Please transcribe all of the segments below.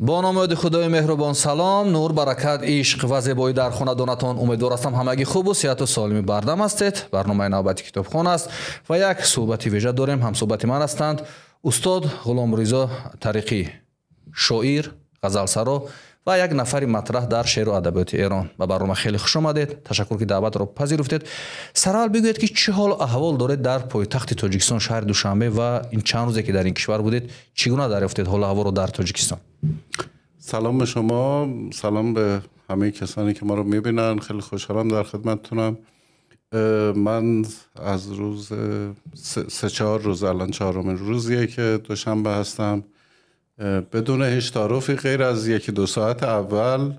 Бо номи ёди Худои меҳрубон салом, нур, баракат, ишқ ва зебоӣ дар хонадонатон. Умедвор ҳастам, ҳамагӣ хубу сиҳату солими бардам ҳастед. Барномаи навбати Китобхон аст ва як суҳбати вижа дорем. Ҳамсуҳбати ман ҳастанд устод Ғуломризо Тариқӣ, шоир, ғазалсаро ва як нафари матраҳ дар шеъру адабиёти Эрон. Ба барнома хеле хуш омадед. Ташаккур, ки даъватро пазируфтед. Сараввал бигӯед, ки чӣ ҳолу аҳвол доред дар пойтахти Тоҷикистон, шаҳри Душанбе, ва ин чанд рӯзе, ки дар ин кишвар будед, чӣ гуна дарёфтед ҳолу ҳаворо дар Тоҷикистон? سلام به شما، سلام به همه کسانی که ما رو میبینن. خیلی خوشحالم در خدمتتونم. من از روز سه چهار روز، الان چهارمین روزیه که دوشنبه هستم، بدون هیچ تعارفی غیر از یکی دو ساعت اول.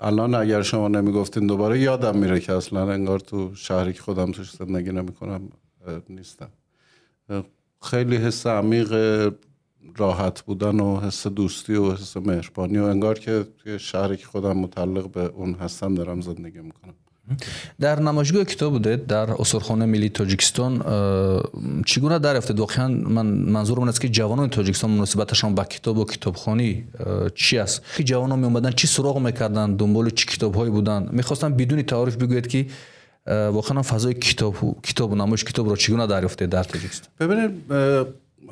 الان اگر شما نمیگفتین دوباره یادم میره که اصلا انگار تو شهری که خودم توش زندگی نمیکنم نیستم. خیلی حس عمیق راحت بودن و حس دوستی و حس مهربانی و انگار که توی شهری که خودم متعلق به اون هستم دارم زندگی میکنم. Дар намоишгоҳи китоб будед дар Осорхонаи миллии Тоҷикистон. Чӣ гуна дарёфтед? Воқеан ман манзурам он аст, ки ҷавонони Тоҷикистон муносибаташон ба китобу китобхонӣ чӣ аст? Ки ҷавонон меомаданд, чӣ суроғ мекарданд, дунболи чӣ китобҳое буданд? Мехостам бидуни таориф бигӯед, ки воқеан фазои китобу намоиши китобро чӣ гуна дарёфтед дар Тоҷикистон. ببینید،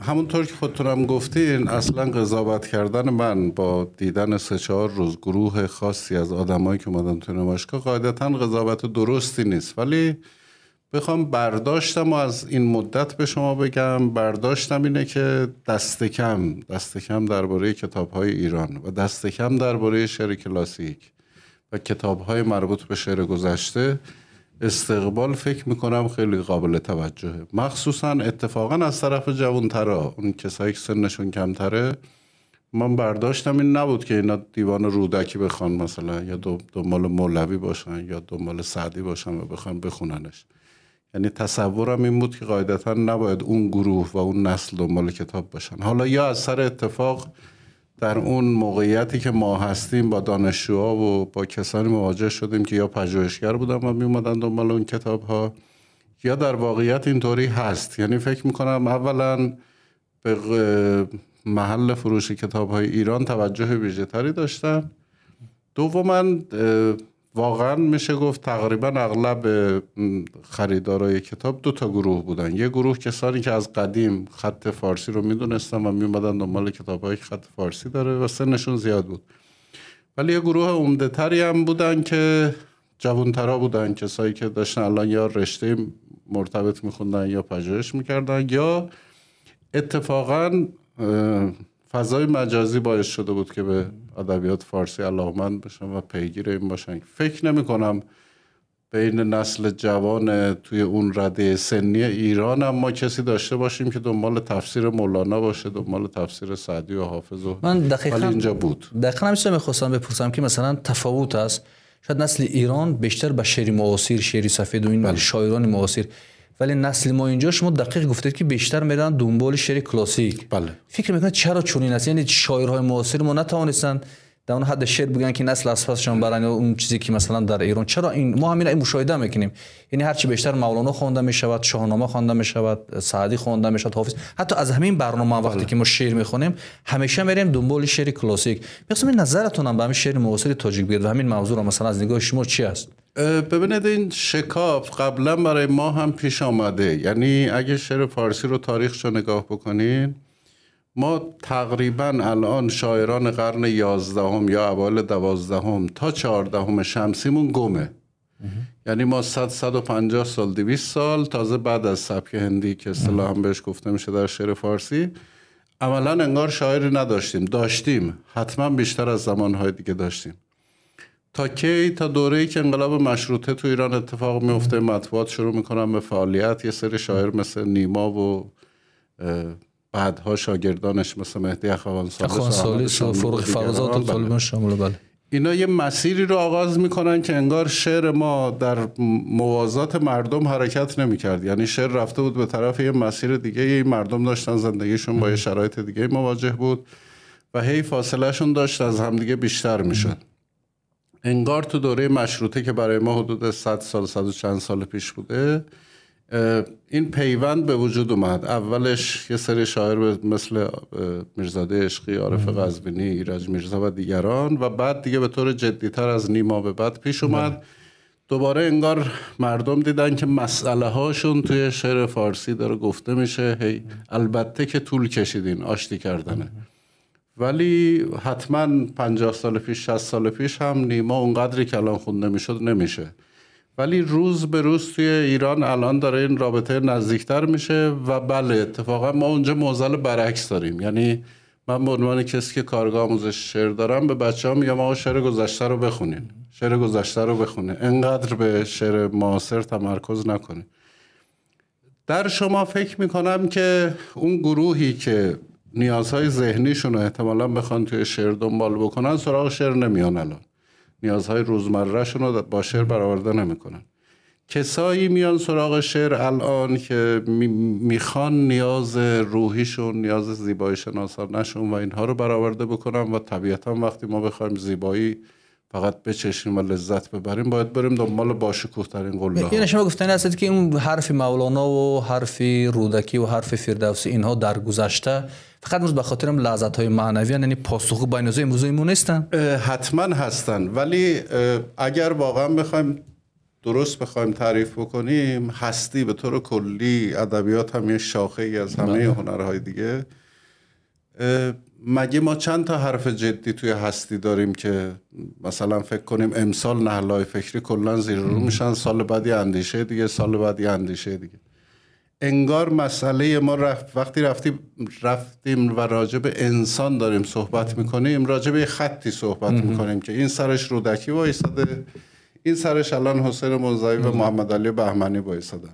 همونطور که خودتونم گفتین، اصلا قضاوت کردن من با دیدن سه چهار روز گروه خاصی از آدمایی که اومدن تو نمایشگاه قاعدتا قضاوت درستی نیست، ولی بخوام برداشتم و از این مدت به شما بگم، برداشتم اینه که دست کم درباره کتاب های ایران و دست کم درباره شعر کلاسیک و کتاب های مربوط به شعر گذشته استقبال فکر میکنم خیلی قابل توجهه، مخصوصا اتفاقا از طرف جوانترا، اون کسایی که سنشون کمتره. من برداشتم این نبود که اینا دیوان رودکی بخوان مثلا یا دنبال مولوی باشن یا دنبال سعدی باشن و بخوان بخوننش. یعنی تصورم این بود که قاعدتا نباید اون گروه و اون نسل دنبال کتاب باشن. حالا یا از سر اتفاق در اون موقعیتی که ما هستیم با دانشجوها و با کسانی مواجه شدیم که یا پژوهشگر بودن و میومدن دنبال اون کتاب ها یا در واقعیت اینطوری هست. یعنی فکر میکنم اولا به محل فروش کتاب های ایران توجه ویژه تری داشتن. دوما واقعا میشه گفت تقریبا اغلب خریدارای کتاب دو تا گروه بودن. یه گروه کسانی که از قدیم خط فارسی رو میدونستن و میومدن دنبال کتابهایی که خط فارسی داره و سنشون زیاد بود، ولی یه گروه عمده تری هم بودن که جوانترا بودن، کسایی که داشتن الان یا رشته مرتبط میخوندن یا پژوهش میکردن یا اتفاقا فضای مجازی باعث شده بود که به ادبیات فارسی علاقمند بشن و پیگیر این باشن. فکر نمی کنم بین نسل جوان توی اون رده سنی ایران هم ما کسی داشته باشیم که دنبال تفسیر مولانا باشه، دنبال تفسیر سعدی و حافظ و من دقیقاً اینجا بود. دقیقاً همیشه میخواستم بپرسم که مثلا تفاوت است، شاید نسل ایران بیشتر به شعر معاصر، شعر سفید و این شاعران معاصر، ولی نسل ما اینجا شما دقیق گفتید که بیشتر میرن دنبال شعر کلاسیک. بله. فکر میکنید چرا چنین است؟ یعنی شاعرهای معاصر ما نتوانستند در اون حد شعر بگن که نسل از پسشان برن یا اون چیزی که مثلا در ایران، چرا این ما همین مشاهده میکنیم؟ یعنی هرچی بیشتر مولانا خوانده میشود، شاهنامه خوانده میشود، سعدی خوانده میشود، حافظ، حتی از همین برنامه وقتی که ما شعر میخونیم همیشه میریم دنبال شعر کلاسیک. میخواستم این نظرتون هم به همین شعر معاصر تاجیک بگید و همین موضوع رو مثلا از نگاه شما چی است؟ ببینید، این شکاف قبلا برای ما هم پیش آمده. یعنی اگه شعر فارسی رو تاریخش رو نگاه بکنین، ما تقریبا الان شاعران قرن 11 یا اوایل 12 تا 14 شمسیمون گمه. یعنی ما 100، 150 سال، 200 سال تازه بعد از سبک هندی که اصطلاحا بهش گفته میشه در شعر فارسی عملا انگار شاعری نداشتیم. داشتیم، حتما بیشتر از زمانهای دیگه داشتیم. تا کی؟ تا دوره‌ای که انقلاب مشروطه تو ایران اتفاق میفته، مطبوعات شروع میکنن به فعالیت، یه سری شاعر مثل نیما و بعدها شاگردانش مثل مهدی اخوان ثالث و فروغ فرخزاد و طالبان شاملو، بله. اینا یه مسیری رو آغاز میکنن که انگار شعر ما در موازات مردم حرکت نمیکرد. یعنی شعر رفته بود به طرف یه مسیر دیگه، یه مردم داشتن زندگیشون با یه شرایط دیگه مواجه بود و هی فاصلهشون داشت از همدیگه بیشتر میشد. انگار تو دوره مشروطه که برای ما حدود 100 سال، 100 و چند سال پیش بوده، این پیوند به وجود اومد. اولش یه سری شاعر مثل میرزاده عشقی، عارف قزوینی، ایرج میرزا و دیگران، و بعد دیگه به طور جدی‌تر از نیما به بعد پیش اومد. دوباره انگار مردم دیدن که مسئله هاشون توی شعر فارسی داره گفته میشه. هی البته که طول کشیدین آشتی کردنه، ولی حتما 50 سال پیش، 60 سال پیش هم نیما اونقدری که الان خونده میشد نمیشه. ولی روز به روز توی ایران الان داره این رابطه نزدیکتر میشه و بله اتفاقا ما اونجا معضل برعکس داریم. یعنی من به عنوان کسی که کارگاه آموزش شعر دارم به بچه‌ها میگم آقا شعر گذشته رو بخونین، شعر گذشته رو بخونین، انقدر به شعر معاصر تمرکز نکنین. در شما فکر میکنم که اون گروهی که نیازهای ذهنیشون رو احتمالاً بخوان توی شعر دنبال بکنن سراغ شعر نمیان، الان نیازهای روزمره‌شون رو با شعر برآورده نمیکنن. کسایی میان سراغ شعر الان که میخوان نیاز روحیشون، نیاز زیبایی شناسانه‌شون و اینها رو برآورده بکنن و طبیعتا وقتی ما بخوایم زیبایی فقط بچشیم و لذت ببریم باید بریم دنبال باشکوه ترین قله ها. یعنی شما گفتن هستید که اون حرف مولانا و حرف رودکی و حرف فردوسی اینها در گذشته فقط امروز به خاطر لذت های معنوی، یعنی پاسخ به نیازهای امروزی ما نیستن؟ حتما هستن، ولی اگر واقعا بخوایم درست بخوایم تعریف بکنیم، هستی به طور کلی ادبیات هم یه شاخه ای از همه هنرهای دیگه. مگه ما چند تا حرف جدی توی هستی داریم که مثلا فکر کنیم امسال نهلای فکری کلا زیر رو میشن، سال بعدی اندیشه دیگه، سال بعدی اندیشه دیگه. انگار مسئله ما وقتی رفتیم و راجع به انسان داریم صحبت میکنیم، راجع به خطی صحبت میکنیم که این سرش رودکی وایساده، این سرش الان حسین منزوی و محمد علی بهمنی وایسادن.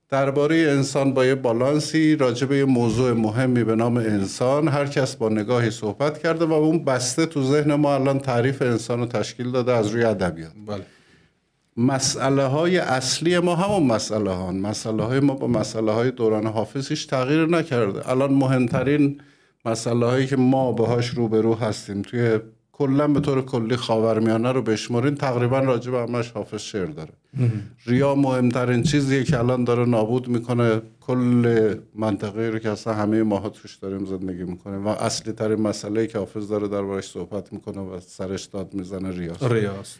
درباره انسان با یه بالانسی راجع به یه موضوع مهمی به نام انسان هر کس با نگاهی صحبت کرده و اون بسته تو ذهن ما الان تعریف انسان رو تشکیل داده از روی ادبیات. بله. مسئله های اصلی ما همون مسئله ها، مسئله های ما با مسئله های دوران حافظ هیچ تغییر نکرده. الان مهمترین مسئله هایی که ما باهاش روبرو هستیم توی کلا به طور کلی خاورمیانه رو بشمارین تقریبا راجع به همش حافظ شعر داره. ریا مهمترین چیزیه که الان داره نابود میکنه کل منطقه رو که اصلا همه ماها توش داریم زندگی میکنه و اصلی ترین مسئله‌ای که حافظ داره دربارش صحبت میکنه و سرش داد میزنه ریاست. ریاست.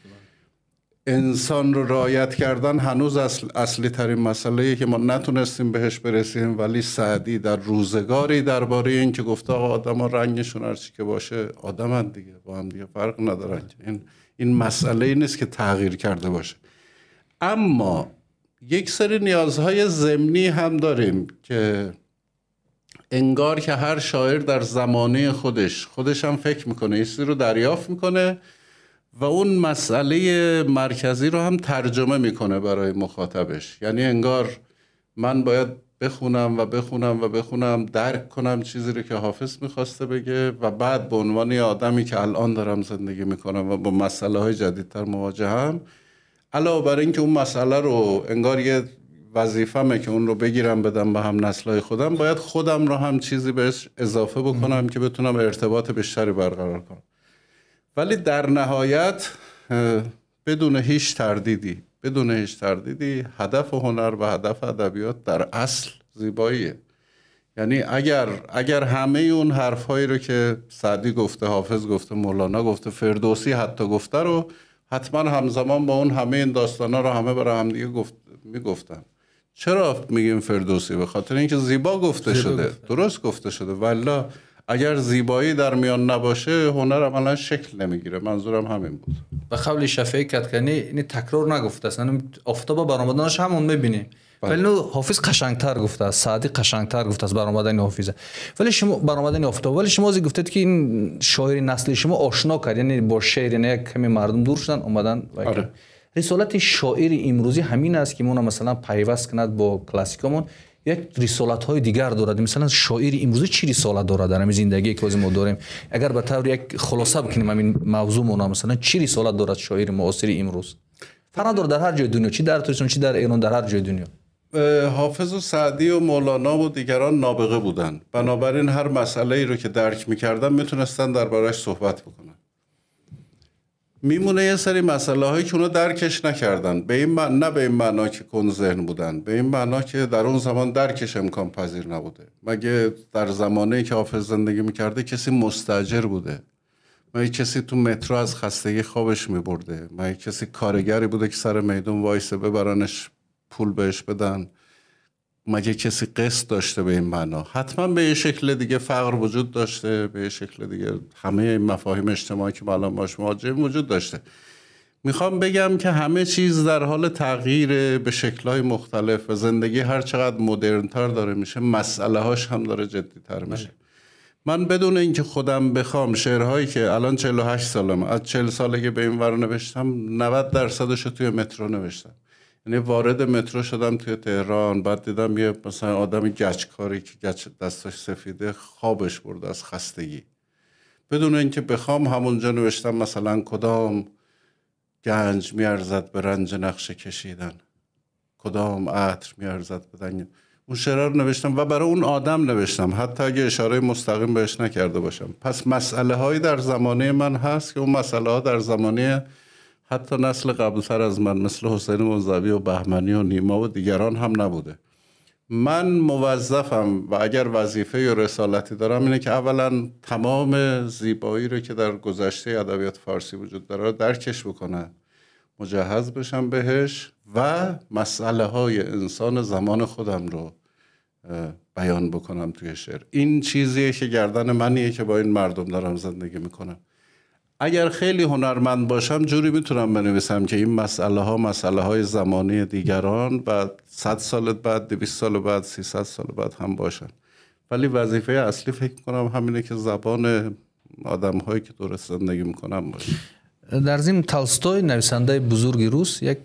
انسان رو رعایت کردن هنوز اصلی ترین مسئله‌ایه که ما نتونستیم بهش برسیم، ولی سعدی در روزگاری درباره این که گفته آقا آدم‌ها رنگشون هرچی که باشه آدمن دیگه، با هم دیگه فرق ندارن، این مسئله‌ای نیست که تغییر کرده باشه. اما یک سری نیازهای ضمنی هم داریم که انگار که هر شاعر در زمانه خودش هم فکر میکنه، یه چیزی رو دریافت میکنه و اون مسئله مرکزی رو هم ترجمه میکنه برای مخاطبش. یعنی انگار من باید بخونم و بخونم و بخونم، درک کنم چیزی رو که حافظ میخواسته بگه و بعد به عنوان یه آدمی که الان دارم زندگی میکنم و با مسئله های جدیدتر مواجهم، علاوه بر اینکه اون مسئله رو انگار یه وظیفمه که اون رو بگیرم بدم به هم نسل‌های خودم، باید خودم رو هم چیزی بهش اضافه بکنم که بتونم ارتباط بیشتری برقرار کنم. ولی در نهایت بدون هیچ تردیدی هدف هنر و هدف ادبیات در اصل زیباییه. یعنی اگر همه اون حرفهایی رو که سعدی گفته، حافظ گفته، مولانا گفته، فردوسی حتی گفته رو حتما همزمان با اون همه این داستانا رو همه برای هم دیگه میگفتن. چرا میگیم فردوسی؟ به خاطر اینکه زیبا گفته شده، درست گفته شده. والا اگر زیبایی در میان نباشه هنر عملا شکل نمیگیره. منظورم همین بود. به قول شفیعی کدکنی این تکرار نگفته است، آفتاب برآمدنش همون میبینیم. ولی حافظ قشنگتر گفته است، سعدی قشنگتر گفته است برآمدن حافظه. ولی شما برآمدن آفتاب، ولی شما از گفتید که این شاعر نسل شما آشنا کرد، یعنی با شعر یعنی کمی مردم دور شدن اومدن. آره. رسالت شاعر امروزی همین است که مون مثلا پیوست کند با کلاسیکمون، یک رسالت های دیگر دارد. مثلا شاعر امروزی چی رسالت دارد در همین زندگی که ما داریم؟ اگر به طور یک خلاصه بکنیم همین موضوع مون، مثلا چی رسالت دارد شاعر معاصر امروز؟ فرق دارد در هر جای دنیا، چی در ترکیه چی در ایران، در هر جای دنیا. حافظ و سعدی و مولانا و دیگران نابغه بودن، بنابراین هر مسئله ای رو که درک میکردن میتونستن دربارش صحبت بکنن. میمونه یه سری مسئله هایی که اونا درکش نکردن، به این نه به این معنا که کند ذهن بودن، به این معنا که در اون زمان درکش امکان پذیر نبوده. مگه در زمانی که حافظ زندگی میکرده کسی مستاجر بوده؟ مگه کسی تو مترو از خستگی خوابش میبرده؟ مگه کسی کارگری بوده که سر میدون وایسه ببرنش پول بهش بدن؟ مگه کسی قسط داشته به این معنا؟ حتما به یه شکل دیگه فقر وجود داشته، به یه شکل دیگه همه این مفاهیم اجتماعی که ما الان باش مواجهیم وجود داشته. میخوام بگم که همه چیز در حال تغییر به شکل‌های مختلف و زندگی هر چقدر مدرن‌تر داره میشه، مسئله هاش هم داره جدی‌تر میشه. من بدون اینکه خودم بخوام شعرهایی که الان 48 سالمه، از 40 سالگی به این ور نوشتم، 90% رو توی مترو نوشتم. یعنی وارد مترو شدم توی تهران، بعد دیدم یه مثلا آدم گچکاری که گچ دستاش سفیده خوابش برده از خستگی. بدون اینکه بخوام همونجا نوشتم مثلا کدام گنج میارزد به رنج نقشه کشیدن، کدام عطر میارزد به. اون شعر رو نوشتم و برای اون آدم نوشتم، حتی اگه اشاره مستقیم بهش نکرده باشم. پس مسئله هایی در زمانه من هست که اون مسئله ها در زمانه حتی نسل قبلتر از من مثل حسین منزوی و بهمنی و نیما و دیگران هم نبوده. من موظفم و اگر وظیفه یا رسالتی دارم اینه که اولا تمام زیبایی رو که در گذشته ادبیات فارسی وجود داره رو درکش بکنم، مجهز بشم بهش و مسئله های انسان زمان خودم رو بیان بکنم توی شعر. این چیزیه که گردن منیه که با این مردم دارم زندگی میکنم. اگر خیلی هنرمند باشم جوری میتونم بنویسم که این مسئله ها مسئله های زمانی دیگران و 100 سال بعد، 200 سال بعد، 300 سال بعد هم باشن. ولی وظیفه اصلی فکر کنم همینه که زبان آدم هایی که درست زندگی میکنم باشه. در ضمن تولستوی نویسنده بزرگ روس یک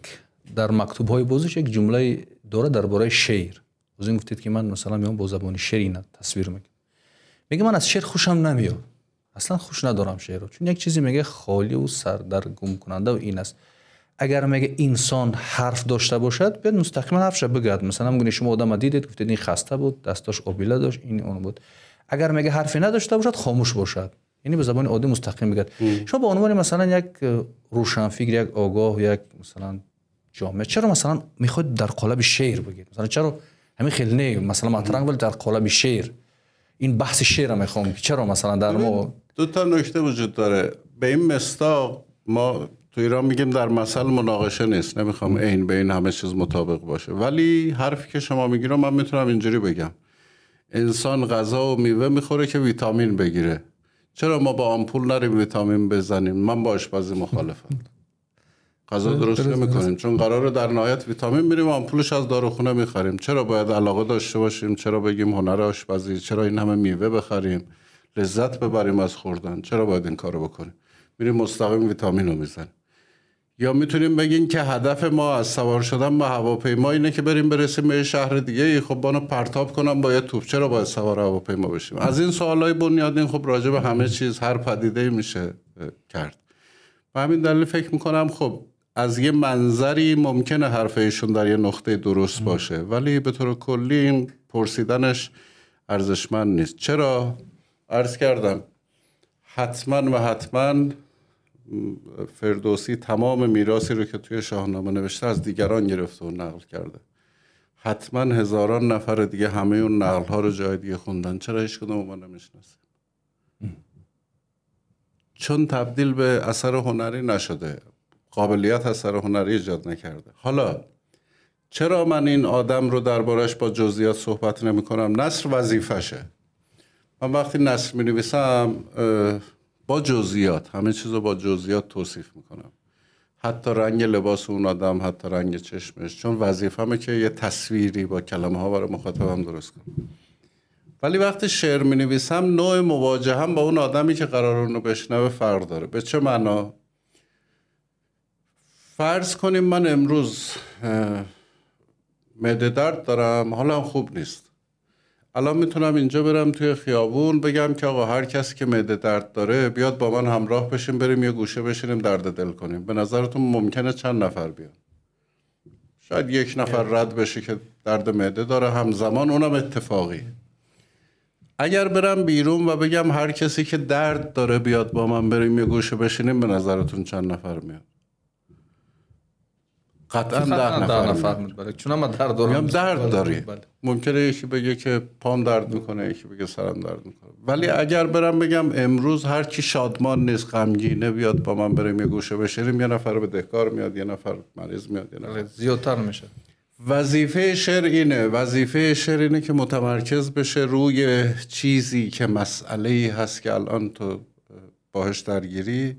در مکتوب های بازش یک جمله داره درباره شعر. از این گفتید که من مثلا میام با زبان شعر اینا تصویر میگم. میگه من از شعر خوشم نمیاد. اصلا خوش ندارم شعر رو، چون یک چیزی میگه خالی و سردرگم کننده و این است. اگر میگه انسان حرف داشته باشد بیاد مستقیما حرفش بگه. مثلا میگه شما آدم دیدید گفتید این خسته بود، دستاش آبیله داشت، این اون بود. اگر میگه حرفی نداشته باشد خاموش باشد، یعنی به زبان عادی مستقیم میگه. شما به عنوان مثلا یک روشنفکر، یک آگاه، یک مثلا جامعه، چرا مثلا میخواید در قالب شعر بگید؟ مثلا چرا همین خیلی نه مثلا مطرح ولی در قالب شعر این بحث شعر رو میخوام، چرا مثلا در ما دو تا نکته وجود داره. به این مصداق ما تو ایران میگیم در مسئله مناقشه نیست، نمیخوام عین به این همه چیز مطابق باشه، ولی حرفی که شما میگی رو من میتونم اینجوری بگم: انسان غذا و میوه میخوره که ویتامین بگیره، چرا ما با آمپول نریم ویتامین بزنیم؟ من با آشپزی مخالفم. غذا درست نمی‌کنیم چون قراره در نهایت ویتامین میریم آمپولش از داروخونه میخریم. چرا باید علاقه داشته باشیم؟ چرا بگیم هنر آشپزی؟ چرا این همه میوه بخریم لذت ببریم از خوردن؟ چرا باید این کارو بکنیم؟ میریم مستقیم ویتامین رو میزنیم. یا میتونیم بگیم که هدف ما از سوار شدن به هواپیما اینه که بریم برسیم به شهر دیگه، خب بانو پرتاب کنم با یه توپ، چرا باید سوار هواپیما بشیم؟ از این سوالای بنیادین خب راجع به همه چیز، هر پدیده‌ای میشه کرد. و همین دلیل فکر میکنم خب از یه منظری ممکنه حرف ایشون در یه نقطه درست باشه، ولی به طور کلی این پرسیدنش ارزشمند نیست. چرا؟ عرض کردم حتما و حتما فردوسی تمام میراثی رو که توی شاهنامه نوشته از دیگران گرفته و نقل کرده. حتما هزاران نفر دیگه همه اون نقل ها رو جای دیگه خوندن. چرا هیچ کدوم ما نمیشناسیم؟ چون تبدیل به اثر هنری نشده، قابلیت اثر هنری ایجاد نکرده. حالا چرا من این آدم رو دربارش با جزئیات صحبت نمی کنم؟ نثر وظیفشه. من وقتی نثر می نویسم با جزئیات، همه چیز رو با جزئیات توصیف میکنم، حتی رنگ لباس اون آدم، حتی رنگ چشمش، چون وظیفمه که یه تصویری با کلمه ها برای مخاطبم درست کنم. ولی وقتی شعر می نویسم نوع مواجهه‌ام با اون آدمی که قرار اونو بشنوه فرق داره. به چه معنا؟ فرض کنیم من امروز معده درد دارم، حالم خوب نیست. الان میتونم اینجا برم توی خیابون بگم که آقا هر کسی که معده درد داره بیاد با من همراه بشیم، بریم یه گوشه بشینیم درد دل کنیم. به نظرتون ممکنه چند نفر بیان؟ شاید یک نفر رد بشه که درد معده داره همزمان، اونم اتفاقی. اگر برم بیرون و بگم هر کسی که درد داره بیاد با من بریم یه گوشه بشینیم، به نظرتون چند نفر میاد؟ قطعا 10 نفر میاد. چون من درد دارم. درد داری. ممکنه یکی بگه که پام درد میکنه، یکی بگه سرم درد میکنه. ولی اگر برم بگم امروز هر کی شادمان نیست، غمگینه، بیاد با من بریم یه گوشه بشینیم، یه نفر بدهکار میاد، یه نفر مریض میاد، یه نفر زیادتر میشه. وظیفه شعر اینه، وظیفه شعر اینه که متمرکز بشه روی چیزی که مسئله‌ای هست که الان تو باهش درگیری،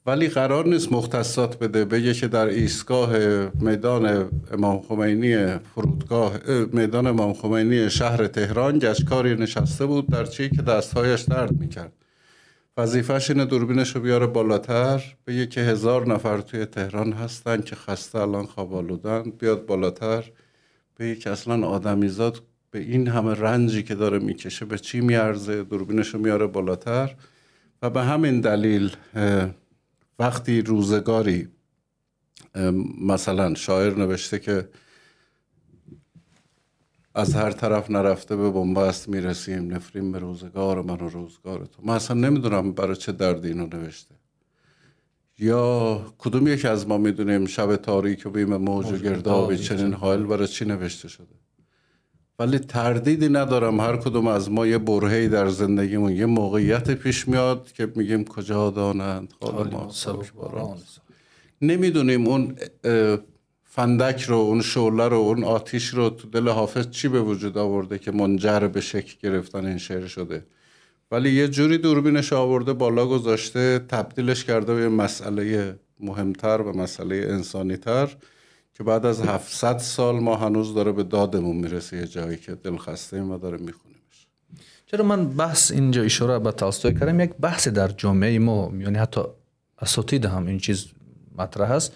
ولی قرار نیست مختصات بده، بگه که در ایستگاه میدان امام خمینی فرودگاه، میدان امام خمینی شهر تهران گشتکاری نشسته بود در چی که دستهایش درد میکرد. وظیفه‌ش اینه دوربینش رو بیاره بالاتر، بگه که 1000 نفر توی تهران هستن که خسته الان خواب‌آلودن، بیاد بالاتر بگه که اصلا آدمیزاد به این همه رنجی که داره میکشه به چی میارزه، دوربینش رو میاره بالاتر. و به همین دلیل وقتی روزگاری مثلا شاعر نوشته که از هر طرف نرفته به بنبست میرسیم، نفرین به روزگار من و روزگار تو، من اصلا نمیدونم برای چه دردی اینو نوشته. یا کدوم یکی از ما میدونیم شب تاریک و بیم موج و گردابی چنین حایل برای چی نوشته شده؟ ولی تردیدی ندارم هر کدوم از ما یه برهه‌ای در زندگیمون، یه موقعیت پیش میاد که میگیم کجا دانند حال ما سبکباران. نمیدونیم اون فندک رو، اون شعله رو، اون آتیش رو تو دل حافظ چی به وجود آورده که منجر به شکل گرفتن این شعر شده، ولی یه جوری دوربینش آورده بالا گذاشته، تبدیلش کرده به مسئله مهمتر و مسئله انسانی‌تر که بعد از 700 سال ما هنوز داره به دادمون میرسه، یه جایی که دلخسته ما داره میخونیمش. چرا من بحث اینجا اشاره به تولستوی کردم، یک بحث در جامعه ما، یعنی حتی اساتید هم این چیز مطرح است،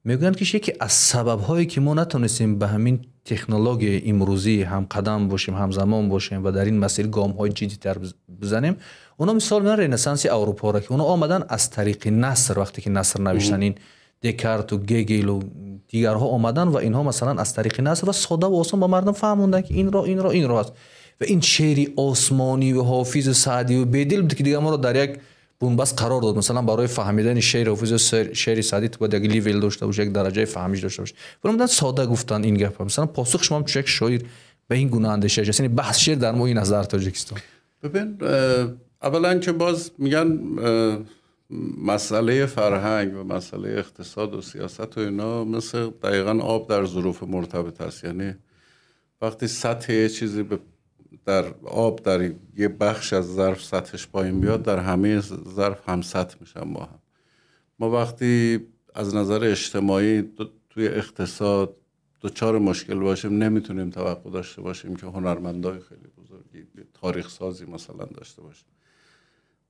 میگویند که یکی از سبب‌هایی که ما نتونستیم به همین تکنولوژی امروزی هم قدم باشیم، همزمان باشیم و در این مسیر گام‌های جدی‌تر بزنیم، اونا مثال میارن رنسانس اروپا را که اونا آمدن از طریق نثر، وقتی که نثر نوشتن، این دکارت و گگل و دیگرها آمدن و اینها مثلا از طریق نثر و ساده و آسان با مردم فهموندن که این را این را این را است. و این شعر آسمانی و حافظ و سعدی و بیدل بود که دیگه ما رو در یک بنبست قرار داد. مثلا برای فهمیدن شعر حافظ و شعر سعدی تو باید یک لیول داشته باشی، یک درجه فهمیش داشته باشی. ولی ساده گفتن این گپ. مثلا پاسخ شما چه یک شاعر به این گونه اندیشه است، یعنی بحث شعر در ما این از در تاجیکستان. ببین، اولا که باز میگن مسئله فرهنگ و مسئله اقتصاد و سیاست و اینا مثل دقیقاً آب در ظروف مرتبط است. یعنی وقتی سطح چیزی در آب در یه بخش از ظرف سطحش پایین بیاد، در همه ظرف هم سطح میشن با هم. ما وقتی از نظر اجتماعی توی اقتصاد دچار مشکل باشیم، نمیتونیم توقع داشته باشیم که هنرمندای خیلی بزرگی، تاریخ سازی مثلا داشته باشیم.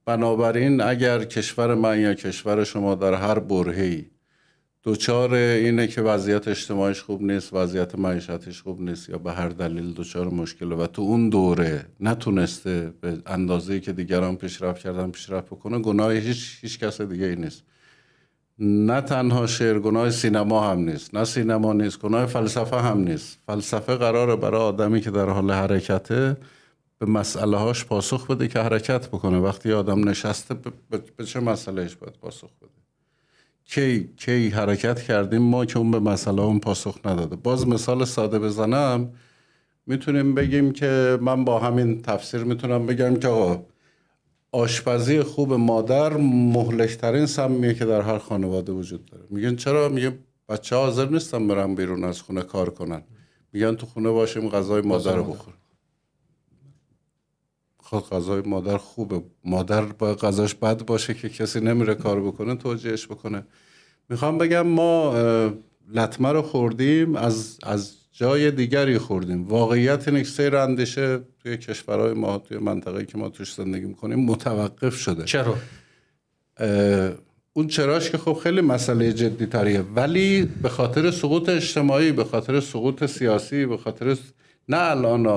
بنابراین اگر کشور من یا کشور شما در هر برهه‌ای دچار اینه که وضعیت اجتماعیش خوب نیست، وضعیت معیشتش خوب نیست، یا به هر دلیل دچار مشکله و تو اون دوره نتونسته به اندازه‌ای که دیگران پیشرفت کردن پیشرفت بکنه، گناه هیچ کس دیگه ای نیست. نه تنها شعر، گناه سینما هم نیست، نه سینما نیست، گناه فلسفه هم نیست. فلسفه قراره برای آدمی که در حال حرکته به مسئله هاش پاسخ بده که حرکت بکنه. وقتی آدم نشسته به چه مسئلهش باید پاسخ بده؟ کی حرکت کردیم ما که اون به مسئله اون پاسخ نداده؟ باز مثال ساده بزنم، میتونیم بگیم که من با همین تفسیر میتونم بگم که آقا آشپزی خوب مادر مهلکترین سمیه که در هر خانواده وجود داره. میگن چرا؟ میگه بچه ها حاضر نیستن برن بیرون از خونه کار کنن، میگن تو خونه باشیم غذای مادر رو بخوریم. خب غذای مادر خوبه، مادر با غذاش بد باشه که کسی نمیره کار بکنه توجیهش بکنه. میخوام بگم ما لطمه رو خوردیم، از جای دیگری خوردیم. واقعیت اینه که سیر اندیشه توی کشورهای ما، توی منطقه‌ای که ما توش زندگی میکنیم متوقف شده. چرا؟ اون چراش که خب خیلی مسئله جدی تریه، ولی به خاطر سقوط اجتماعی، به خاطر سقوط سیاسی، به خاطر نه الان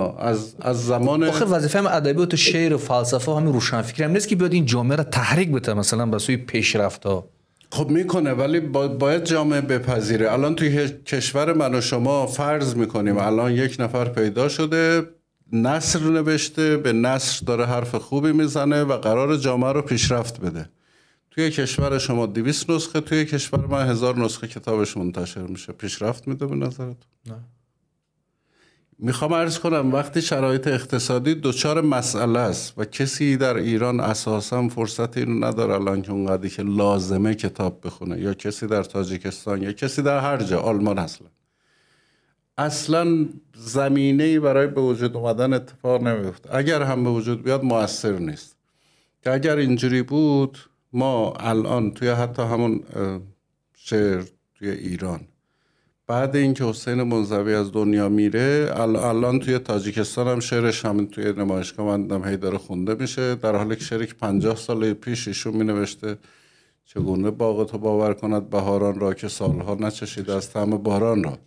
از زمان آخه وظیفه هم ادبیات و شعر و فلسفه و همین روشنفکری هم نیست که بیاد این جامعه را تحریک بده مثلا به سوی پیشرفت‌ها. خب میکنه، ولی باید جامعه بپذیره. الان توی کشور من و شما فرض میکنیم الان یک نفر پیدا شده نثر نوشته، به نثر داره حرف خوبی میزنه و قرار جامعه رو پیشرفت بده. توی کشور شما 200 نسخه، توی کشور من 1000 نسخه کتابش منتشر میشه. پیشرفت میده به نظرتون؟ نه. میخوام عرض کنم وقتی شرایط اقتصادی دچار مسئله است و کسی در ایران اساسا فرصت اینو نداره الان که اونقدری که لازمه کتاب بخونه، یا کسی در تاجیکستان یا کسی در هر جا، آلمان، اصلا زمینه‌ای برای به وجود اومدن اتفاق نمیفته. اگر هم به وجود بیاد مؤثر نیست. که اگر اینجوری بود ما الان توی حتی همون شعر توی ایران بعد اینکه حسین منزوی از دنیا میره، الان توی تاجیکستان هم شعرش همین توی نمایشگاه من دیدم هی داره خونده میشه، در حالی که شعری که 50 سال پیش ایشون مینوشته، چگونه باغ تو باور کند بهاران را که سالها نچشیده از طعم باران را،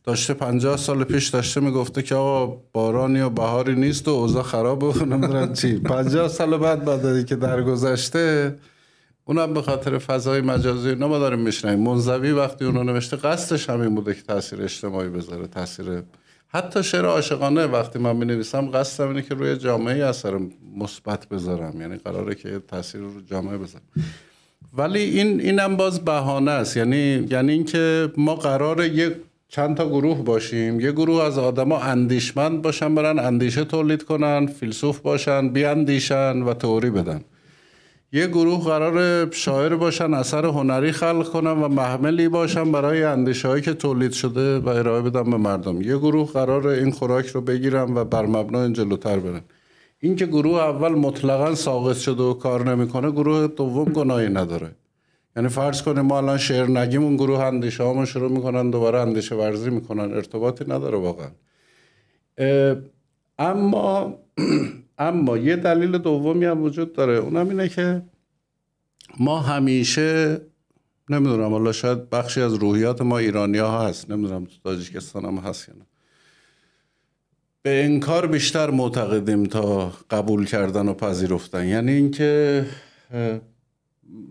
داشته 50 سال پیش داشته میگفته که آقا بارانی و بهاری نیست و اوضاع خرابه و نمیدونم چی. 50 سال بعد که درگذشته، اونم به خاطر فضای مجازی اینا ما داریم میشنویم. منزوی وقتی اونو نوشته قصدش همین بوده که تاثیر اجتماعی بذاره، تاثیر حتی شعر عاشقانه وقتی من مینویسم قصدم اینه که روی جامعه اثر مثبت بذارم، یعنی قراره که تاثیر رو جامعه بذارم. ولی اینم باز بهانه است، یعنی اینکه ما قراره یک چند تا گروه باشیم، یه گروه از آدما اندیشمند باشن، برن اندیشه تولید کنن، فیلسوف باشن، بیاندیشن و تئوری بدن. یه گروه قرار شاعر باشن، اثر هنری خلق کنن و محملی باشن برای اندیشه‌هایی که تولید شده و ارائه بدن به مردم. یه گروه قرار این خوراک رو بگیرن و بر مبنای این جلوتر برن. این که گروه اول مطلقاً ساقط شده و کار نمیکنه، گروه دوم گناهی نداره. یعنی فرض کنیم ما الان شعر نگیم، اون گروه اندیشه هامون شروع میکنن دوباره اندیشه ورزی میکنن، ارتباطی نداره واقعا. اما یه دلیل دومی هم وجود داره، اونم اینه که ما همیشه نمیدونم، حالا شاید بخشی از روحیات ما ایرانی ها هست، نمیدونم تو تاجیکستان هم هست یا نه، به انکار بیشتر معتقدیم تا قبول کردن و پذیرفتن. یعنی اینکه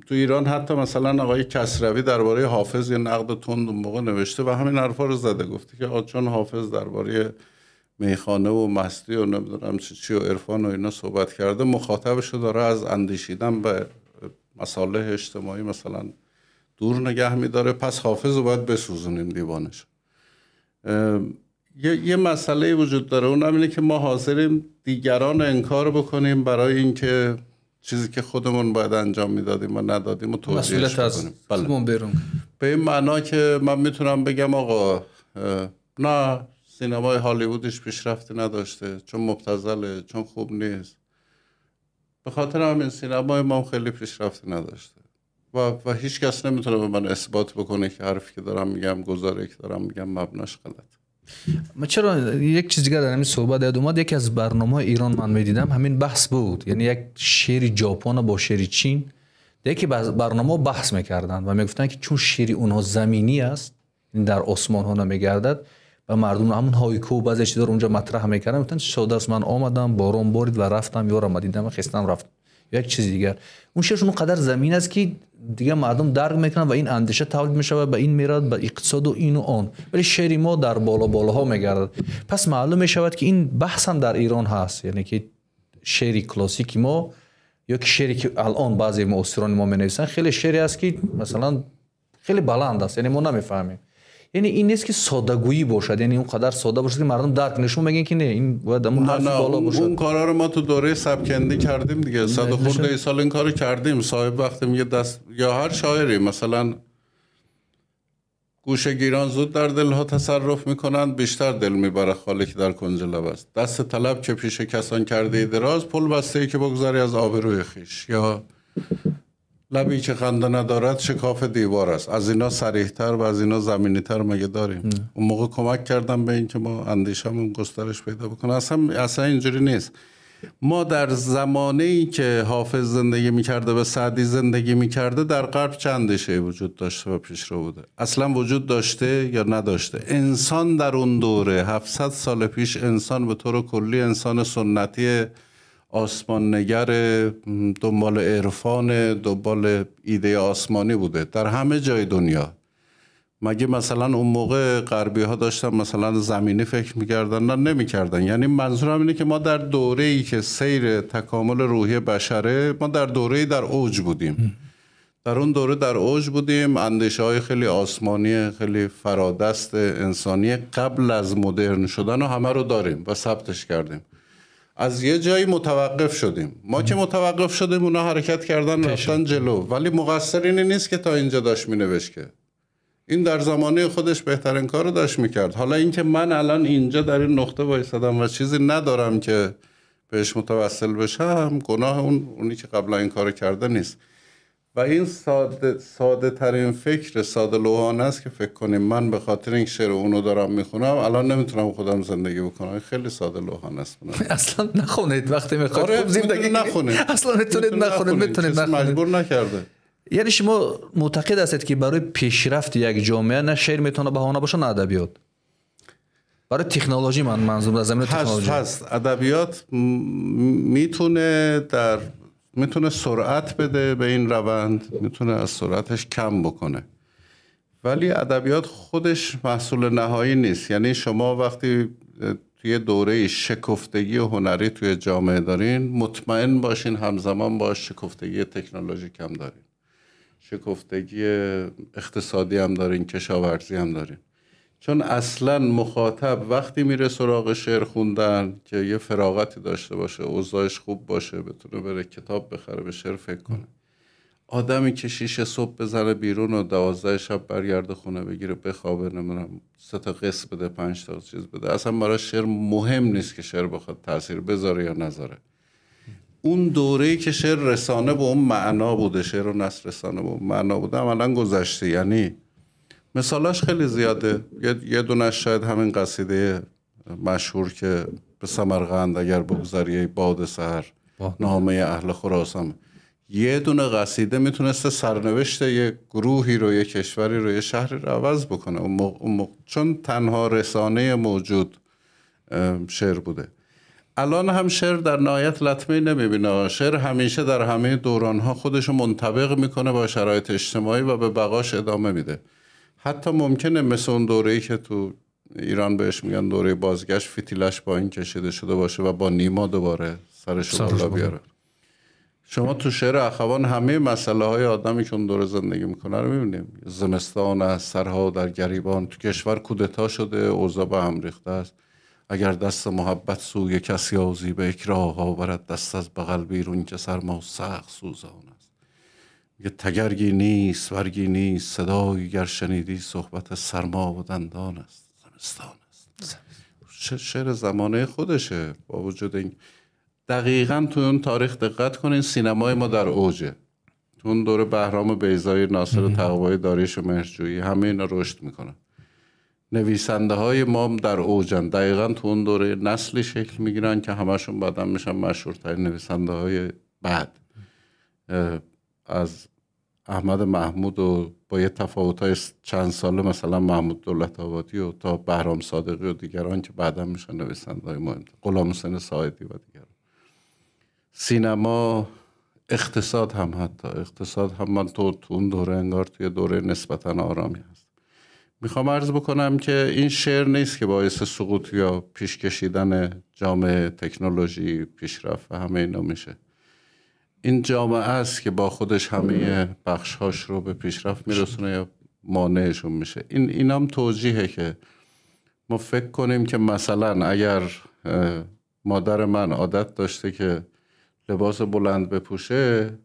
تو ایران حتی مثلا آقای کسروی درباره حافظ یه نقد تند اون موقع نوشته و همین حرفا رو زده، گفته که چون حافظ درباره میخانه و مستی و نمیدونم چی و عرفان و اینا صحبت کرده، مخاطبش رو داره از اندیشیدن به مصالح اجتماعی مثلا دور نگه میداره، پس حافظ رو باید بسوزونیم دیوانش. یه مسئله وجود داره، اونم اینه که ما حاضریم دیگران انکار بکنیم برای اینکه چیزی که خودمون باید انجام میدادیم و ندادیم و توجیهش بکنیم. بله. بیرون. به این معنا که من میتونم بگم آقا نه سینمای هالیوودش پیشرفتی نداشته، چون مبتذله، چون خوب نیست، به خاطر همین سینمای ما خیلی پیشرفتی نداشته و هیچ کس نمیتونه به من اثبات بکنه که حرفی که دارم میگم، گزاره که دارم میگم مبناش غلط. ما چرا یک چیز دیگه در همین صحبت یاد اومد، یکی از برنامه‌های ایران من میدیدم همین بحث بود، یعنی یک شعر ژاپن با شعر چین یکی برنامه بحث میکردن و میگفتن که چون شعر اونها زمینی است، یعنی در آسمان ها نمیگردد و مردم همون هایکو بعضی چیزا رو اونجا مطرح میکردن، گفتن ساده است، من آمدم باران بارید و رفتم، یارم دیدم خستم رفتم. یک چیز دیگر اون شعرشون اونقدر زمین است که دیگه مردم درک میکنن و این اندیشه تولید میشه و به این میراد به اقتصاد و این و آن، ولی شعر ما در بالا بالاها میگردد. پس معلوم میشود که این بحث هم در ایران هست، یعنی که شعر کلاسیک ما یا که شعری که الان بعضی معاصران ما مینویسن خیلی شعری است که مثلا خیلی بلند است، یعنی ما نمیفهمیم. یعنی این نیست که ساده‌گویی باشد، یعنی اونقدر ساده باشد که مردم درک نشون بگن که نه این باید اون حرف بالا باشد. اون کارا رو ما تو دوره سبکندی کردیم دیگه، 100 خورده سال این کارو کردیم. صاحب وقتی میگه دست یا هر شاعری مثلا گوشه گیران زود در دلها تصرف میکنند، بیشتر دل میبره خالی که در کنج لب است، دست طلب که پیش کسان کرده دراز، پل بسته ای که بگذاری از آبروی خویش، یا لبی که خنده ندارد شکاف دیوار است. از اینا صریح‌تر و از اینا زمینی‌تر مگه داریم؟ اون موقع کمک کردم به این که ما اندیشمون گسترش پیدا بکنه. اصلا اینجوری نیست. ما در زمانه‌ای که حافظ زندگی می‌کرده و سعدی زندگی می‌کرده در غرب چند اندیشه‌ای وجود داشته و پیشرو بوده؟ اصلا وجود داشته یا نداشته؟ انسان در اون دوره 700 سال پیش، انسان به طور کلی انسان سنتی، آسمان نگر، دنبال عرفان، دنبال ایده آسمانی بوده در همه جای دنیا. مگه مثلا اون موقع غربی ها داشتن مثلا زمینی فکر میکردن؟ نه، نمیکردن. یعنی منظورم اینه که ما در دوره‌ای که سیر تکامل روحی بشره، ما در دوره‌ای در اوج بودیم. در اون دوره در اوج بودیم، اندیشه‌های خیلی آسمانی، خیلی فرادست انسانی قبل از مدرن شدن و همه رو داریم و ثبتش کردیم. از یه جایی متوقف شدیم. ما که متوقف شدیم اونا حرکت کردن، رفتن جلو. ولی مقصر اینی نیست که تا اینجا داشت مینوشت، که این در زمانه خودش بهترین کار رو داشت میکرد. حالا اینکه من الان اینجا در این نقطه وایسادم و چیزی ندارم که بهش متوسل بشم، گناه اونی که قبلا این کارو کرده نیست. و این ساده ترین فکر ساده لوحانه است که فکر کنیم من به خاطر این شعر اونو دارم میخونم الان نمیتونم خودم زندگی بکنم. خیلی ساده لوحانه است. اصلا نخونید وقتی میخواید. آره، خوب زندگی نخونید. اصلا میتونید نخونید، میتونید نخونید، مجبور نکرده. یعنی شما معتقد هستید که برای پیشرفت یک جامعه نه شعر میتونه بهانه باشه نه ادبیات؟ برای تکنولوژی، من منظور از زمینه تکنولوژی هست. ادبیات میتونه سرعت بده به این روند، میتونه از سرعتش کم بکنه، ولی ادبیات خودش محصول نهایی نیست. یعنی شما وقتی توی دوره شکفتگی هنری توی جامعه دارین، مطمئن باشین همزمان با شکفتگی تکنولوژیک هم دارین، شکفتگی اقتصادی هم دارین، کشاورزی هم دارین. چون اصلا مخاطب وقتی میره سراغ شعر خوندن که یه فراغتی داشته باشه، اوضاعش خوب باشه، بتونه بره کتاب بخره، به شعر فکر کنه. آدمی که 6 صبح بزنه بیرون و 12 شب برگرده خونه بگیره بخوابه، نمیدونم 3 تا قسط بده، 5 تا چیز بده، اصلا برای شعر مهم نیست که شعر بخواد تاثیر بذاره یا نذاره. اون دوره‌ای که شعر رسانه به اون معنا بوده، شعر و نثر رسانه به اون معنا بوده، عملاً گذشته. یعنی مثالاش خیلی زیاده. یه دونش شاید همین قصیده مشهور که به سمرقند اگر بگذری باد سحر نامه اهل خراسان. یه دونه قصیده میتونسته سرنوشت یه گروهی رو، یه کشوری رو، یه شهری رو عوض بکنه. چون تنها رسانه موجود شعر بوده. الان هم شعر در نهایت لطمه نمیبینه. شعر همیشه در همه دورانها خودشو منطبق میکنه با شرایط اجتماعی و به بقاش ادامه میده. حتی ممکنه مثل اون دوره‌ای که تو ایران بهش میگن دوره بازگشت، فتیلش با این کشیده شده باشه و با نیما دوباره سرش رو بالا بیاره. شما تو شعر اخوان همه مسئله های آدمی که اون دوره زندگی میکنه رو میبینیم. زمستان از سرها در گریبان، تو کشور کودتا شده، اوضاع به هم ریخته است. اگر دست محبت سوی کسی آزی، به اکراه آورد دست از بغل بیرون که سرما سخت سوزان است. میگه تگرگی نیست ورگی نیست، صدایی گر شنیدی صحبت سرما و دندان است، زمستان است. شعر زمانه خودشه. با وجود این دقیقاً تو اون تاریخ دقت کنین، سینمای ما در اوجه. تو اون دوره بهرام بیضایی، ناصر تقوایی، داریوش مهرجویی، همه اینا رشد میکنن. نویسنده های ما در اوجن. دقیقاً تو اون دوره نسلی شکل میگیرن که همشون بعدا میشن مشهورترین نویسنده های بعد. از احمد محمود و با یه تفاوت‌های چند ساله مثلا محمود دولت آبادی و تا بهرام صادقی و دیگران که بعدا میشن نویسنده‌های مهم، غلامحسین ساعدی و دیگران. سینما، اقتصاد هم، حتی اقتصاد هم من تو اون دوره انگار توی دوره نسبتاً آرامی هست. میخوام عرض بکنم که این شعر نیست که باعث سقوط یا پیش کشیدن جامعه، تکنولوژی، پیشرفت و همه اینا میشه. این جامعه است که با خودش همه بخش‌هاش رو به پیشرفت میرسونه یا مانعشون میشه. اینام توجیهه که ما فکر کنیم که مثلا اگر مادر من عادت داشته که لباس بلند بپوشه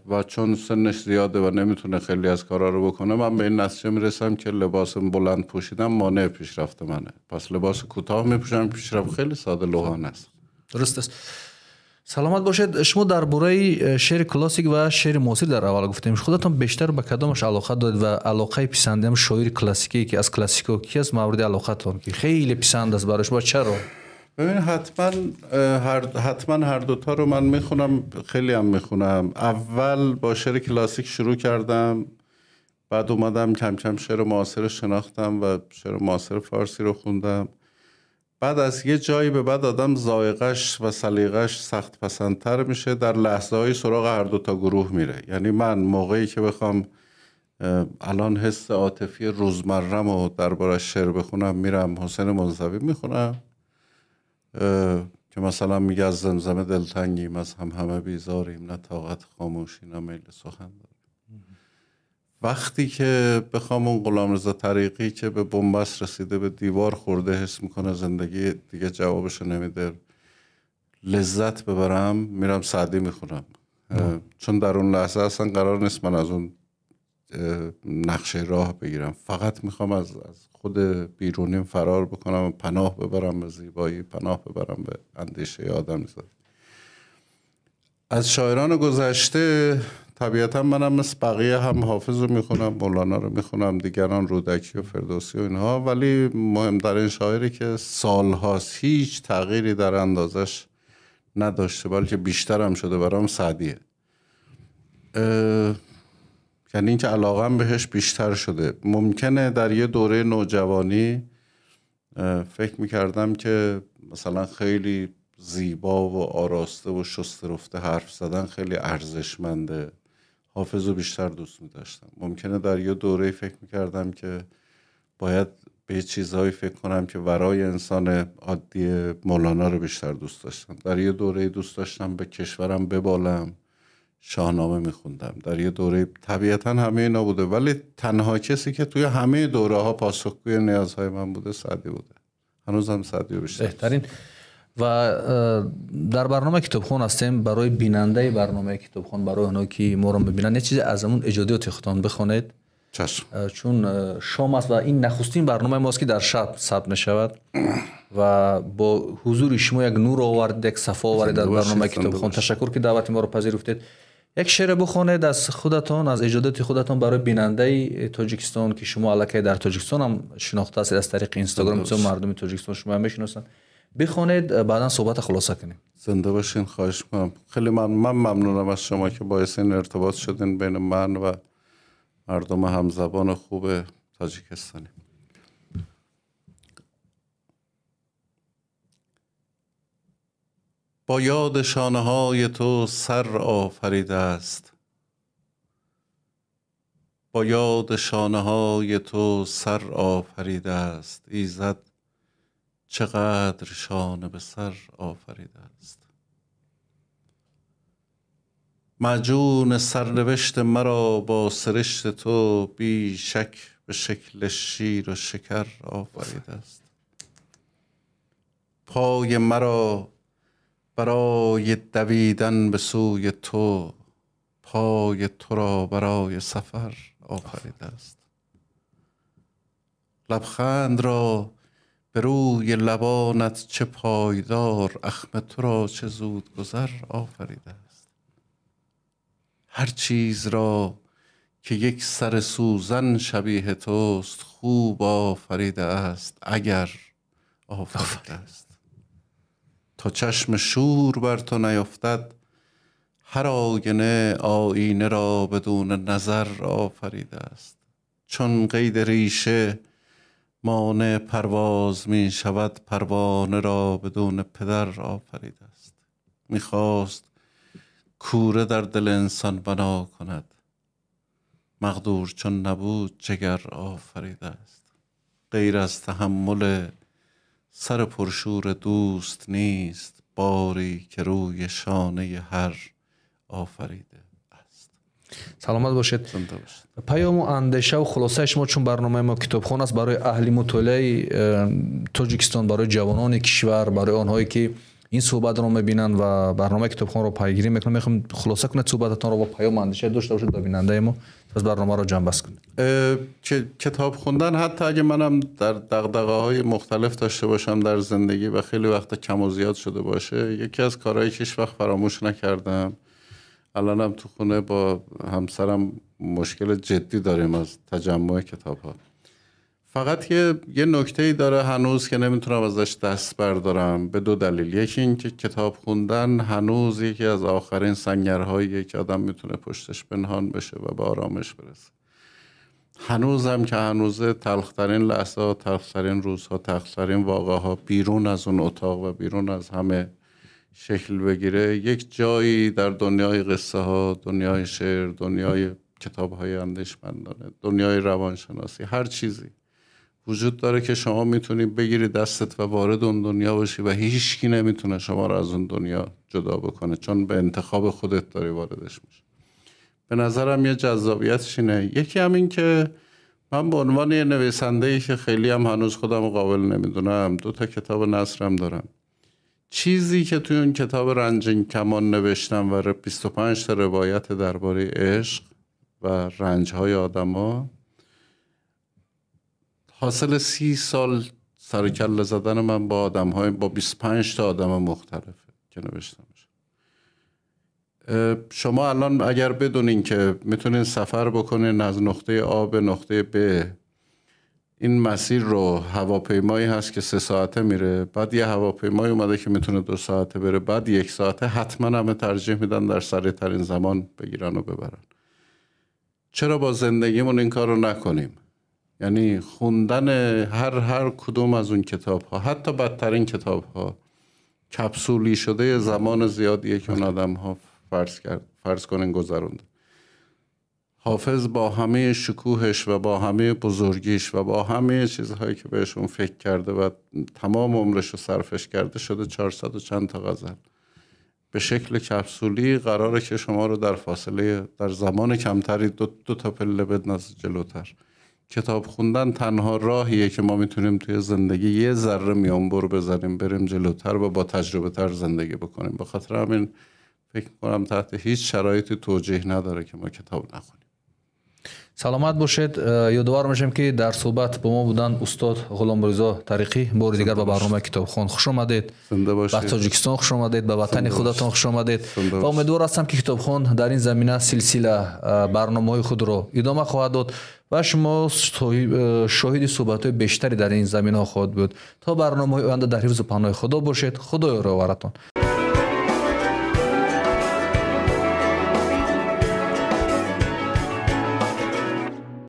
و چون سنش زیاده و نمیتونه خیلی از کارا رو بکنه، من به این نتیجه میرسم که لباس بلند پوشیدن مانع پیشرفت منه، پس لباس کوتاه میپوشم پیشرفت. خیلی ساده لوحانه است. درست است. سلامت باشید. شما درباره شعر کلاسیک و شعر معاصر در اول گفتیم، خودتون بیشتر به کدامش علاقه دارید و علاقه پسندیم شاعر کلاسیکی که از کلاسیکو کی از مورد علاقه‌تون که خیلی پسند است برای شما، چرا؟ ببین حتما هر دوتا رو من میخونم، خیلی هم میخونم. اول با شعر کلاسیک شروع کردم، بعد اومدم کم کم شعر معاصر شناختم و شعر معاصر فارسی رو خوندم. بعد از یه جایی به بعد آدم ذائقه‌اش و سلیقه‌اش سخت پسندتر میشه، در لحظه‌های سراغ هر دو تا گروه میره. یعنی من موقعی که بخوام الان حس عاطفی روزمرم رو درباره شعر بخونم میرم حسین منزوی میخونم که مثلا میگه از زمزمه دلتنگیم، از هم همه بیزاریم، نه طاقت خاموشی نه میل سخن داریم. وقتی که بخوام اون غلامرضا طریقی که به بنبست رسیده، به دیوار خورده، حس میکنه زندگی دیگه جوابشو نمیده، لذت ببرم، میرم سعدی میخونم. چون در اون لحظه اصلا قرار نیست من از اون نقشه راه بگیرم، فقط میخوام از خود بیرونیم فرار بکنم، پناه ببرم به زیبایی، پناه ببرم به اندیشه آدمیزاد. از شاعران گذشته طبیعتا منم مثل بقیه هم حافظ رو میخونم، مولانا رو میخونم، دیگران رودکی و فردوسی و اینها، ولی مهمترین شاعری که سالهاست هیچ تغییری در اندازش نداشته بلکه بیشتر هم شده برام سعدیه. یعنی اینکه علاقم بهش بیشتر شده. ممکنه در یه دوره نوجوانی فکر میکردم که مثلا خیلی زیبا و آراسته و شسته رفته حرف زدن خیلی ارزشمنده، حافظ رو بیشتر دوست میداشتم. ممکنه در یه دوره فکر میکردم که باید به چیزهایی فکر کنم که ورای انسان عادی، مولانا رو بیشتر دوست داشتم. در یه دوره دوست داشتم به کشورم ببالم، شاهنامه میخوندم. در یه دوره طبیعتا همه اینا بوده، ولی تنها کسی که توی همه دوره ها پاسخگوی نیازهای من بوده سعدی بوده. هنوزم سعدی رو بیشتر. بهترین. و در برنامه کتابخوان هستیم. برای بیننده برنامه کتابخوان، برای اونایی که ما رو میبینن، یه چیزی از اون ایجادیات خودتون بخونید. چشم. چون شام است و این نخستین برنامه ماست که در شب ثبت میشود و با حضور شما یک نور آورد، یک صفا آورد در برنامه کتابخوان. تشکر که دعوت ما رو پذیرفتید. یک شعر بخونید از خودتان، از ایجادات خودتان برای بیننده تاجیکستان که شما الکی در تاجیکستان هم شناخته هستید از طریق اینستاگرام، چون مردم تاجیکستان شما هم میشناسن. بخونید، بعدا صحبت خلاصه کنیم. زنده باشین، خواهش میکنم. خیلی من ممنونم از شما که باعث این ارتباط شدین بین من و مردم همزبان خوب تاجیکستانی. با یاد شانه های تو سر آفریده است، با یاد شانه های تو سر آفریده است، ایزد چقدر شانه به سر آفریده است. معجون سرنوشت مرا با سرشت تو بی شک به شکل شیر و شکر آفریده است. پای مرا برای دویدن به سوی تو، پای تو را برای سفر آفریده است. لبخند را به روی لبانت چه پایدار، اخم تو را چه زود گذر آفریده است. هر چیز را که یک سر سوزن شبیه توست خوب آفریده است، اگر آفریده است. تا چشم شور بر تو نیفتد، هر آینه آینه را بدون نظر آفریده است. چون قید ریشه مانع پرواز می شود، پروانه را بدون پدر آفریده است. میخواست کوره در دل انسان بنا کند، مقدور چون نبود جگر آفریده است. غیر از تحمل سر پرشور دوست نیست، باری که روی شانه هر آفریده است. سلامت باشید. پیام و اندیشه و خلاصه شما، چون برنامه ما کتابخوان است، برای اهل مطالعه تاجیکستان، برای جوانان کشور، برای آنهایی که این صحبت رو میبینن و برنامه کتابخوان رو پیگیری میکنن، میخوام خلاصه کنید صحبتتان رو با پیام اندیشه داشته باشید با بیننده ما، پس برنامه رو جمع بست کنید. کتاب خوندن، حتی اگه منم در دغدغه‌های مختلف داشته باشم در زندگی و خیلی وقت کم و زیاد شده باشه، یکی از کارهایی که هیچ وقت فراموش نکردم، الانم تو خونه با همسرم مشکل جدی داریم از تجمع کتاب‌ها. فقط یه نکته‌ای داره هنوز که نمیتونم ازش دست بردارم، به دو دلیل. یکی این که کتاب خوندن هنوز یکی از آخرین سنگرهاییه که آدم میتونه پشتش پنهان بشه و به آرامش برسه. هنوزم که هنوزه تلخترین لحظه ها، تلخترین روزها، تلخترین واقعه ها بیرون از اون اتاق و بیرون از همه شکل بگیره، یک جایی در دنیای قصه ها، دنیای شعر، دنیای کتاب های اندیشمندانه، دنیای روانشناسی، هر چیزی وجود داره که شما میتونی بگیری دستت و وارد اون دنیا بشی و هیچکی نمیتونه شما رو از اون دنیا جدا بکنه، چون به انتخاب خودت داری واردش میشی. به نظرم یه جذابیتش اینه. یکی هم این که من به عنوان یه نویسنده‌ای که خیلی هم هنوز خودم قابل نمیدونم، 2 تا کتاب نثرم دارم. چیزی که توی اون کتاب رنجین کمان نوشتم و 25 تا روایت درباره عشق و رنج‌های آدم‌ها، حاصل 30 سال سر کله زدن من با آدم‌های، با 25 تا آدم مختلفه که نوشتم. شما الان اگر بدونین که میتونین سفر بکنین از نقطه آ به نقطه ب، این مسیر رو هواپیمایی هست که 3 ساعته میره، بعد یه هواپیمایی اومده که میتونه 2 ساعته بره، بعد 1 ساعته، حتما همه ترجیح میدن در سریع ترین زمان بگیرن و ببرن. چرا با زندگیمون این کار رو نکنیم؟ یعنی خوندن هر کدوم از اون کتاب ها، حتی بدترین کتاب ها، کپسولی شده زمان زیادیه که اون آدم ها فرض کنین گذرونده. حافظ با همه شکوهش و با همه بزرگیش و با همه چیزهایی که بهشون فکر کرده و تمام عمرش رو صرفش کرده، شده 400 و چند تا غزل. به شکل کپسولی قراره که شما رو در فاصله، در زمان کمتری دو تا پله بندازه جلوتر. کتاب خوندن تنها راهیه که ما میتونیم توی زندگی یه ذره میانبر بزنیم، بریم جلوتر و با تجربه تر زندگی بکنیم. به خاطر همین فکر می‌کنم تحت هیچ شرایطی توجیه نداره که ما کتاب نخونیم. سلامت باشید. یادآور میشم که در صحبت با ما بودن استاد غلامرضا طریقی. بار دیگر به برنامه کتابخوان خوش آمدید. زنده باشید. به تاجیکستان خوش آمدید، به وطن خودتان خوش آمدید. و امیدوار هستم که کتابخوان در این زمینه سلسله برنامه‌های خود را ادامه خواهد داد و شما شاهد صحبت‌های بیشتری در این زمینه خواهد بود. تا برنامه‌های آینده در حفظ و پناه خدا باشید. خدای یاورتان.